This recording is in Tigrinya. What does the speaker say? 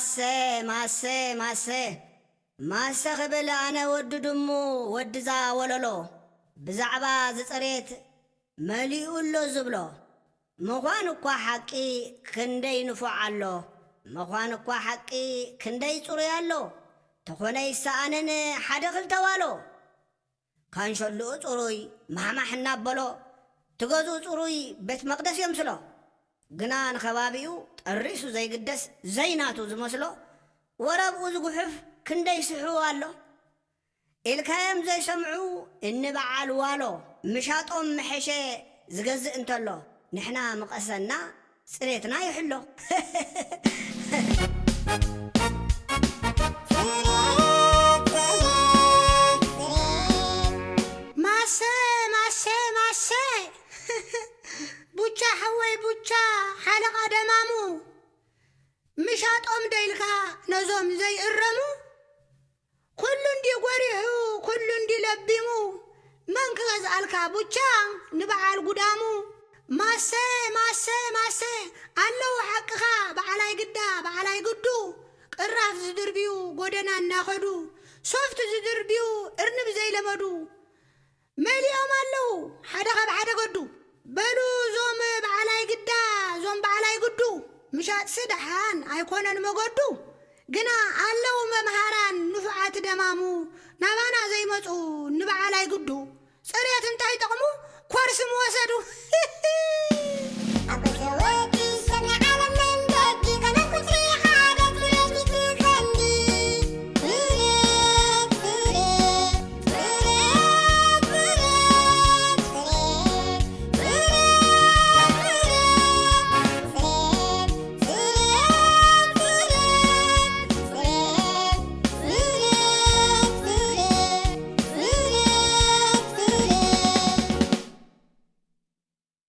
ማሰ፣ ማሰ፣ ማሰ፣ ማሰ ክብል ኣነ ወዲ ድሙ፣ ወድዛ ወለሎ፣ ብዛዕባ ዝጽሬት መሊኡ ኣሎ ዝብሎ። ምዃን እኳ ሓቂ ክንደይ ንፉዕ ኣሎ፣ ምዃን እኳ ሓቂ ክንደይ ጽሩይ ኣሎ፣ ተኾነ ይሰኣንን ሓደ ክልተ ዋሎ። ካንሸልኡ ጽሩይ ማሕማሕ እናበሎ፣ ትገዝኡ ጽሩይ ቤት መቕደስ የምስሎ። ግና ንኸባቢኡ ጠሪሱ ዘይግደስ ዘይናቱ ዝመስሎ፣ ወረብኡ ዝጉሕፍ ክንደይ ስሕው ኣሎ። ኢልካዮም ዘይሰምዑ እኒ በዓል ዋሎ፣ ምሻጦም ምሐሸ ዝገዝእ እንተሎ፣ ንሕና ምቐሰና ጽሬትና ይሕሎ። ማሰ፣ ማሰ፣ ማሰ። ቡቻ ሓወይ ቡቻ፣ ሓለቓ ደማሙ። ምሻጦም ደይልካ ነዞም ዘይእረሙ። ኩሉ እንዲ ጎሪሑ፣ ኩሉ እንዲ ለቢሙ። መን ክገዝኣልካ ቡቻ ንበዓል ጉዳሙ። ማሰ፣ ማሰ፣ ማሰ። ኣለዉ ሓቅኻ በዓላይ ግዳ፣ በዓላይ ግዱ። ቅራፍ ዝድርብዩ ጎደና እናኸዱ። ሶፍት ዝድርብዩ እርንብ ዘይለመዱ። መሊኦም ኣለዉ ሓደ ካብ ሓደ ገዱ። በሉ ዞም በዓላይ ግዳ፣ ዞም በዓላይ ግዱ። ምሻጥሲ ደሓን ኣይኮነን መገዱ። ግና ኣለዉ መምሃራን ንፉዓት ደማሙ። ናባና ዘይመጹ ንበዓላይ ግዱ። ጽሬት እንታይ ጠቕሙ ኮርስ ምወሰዱ።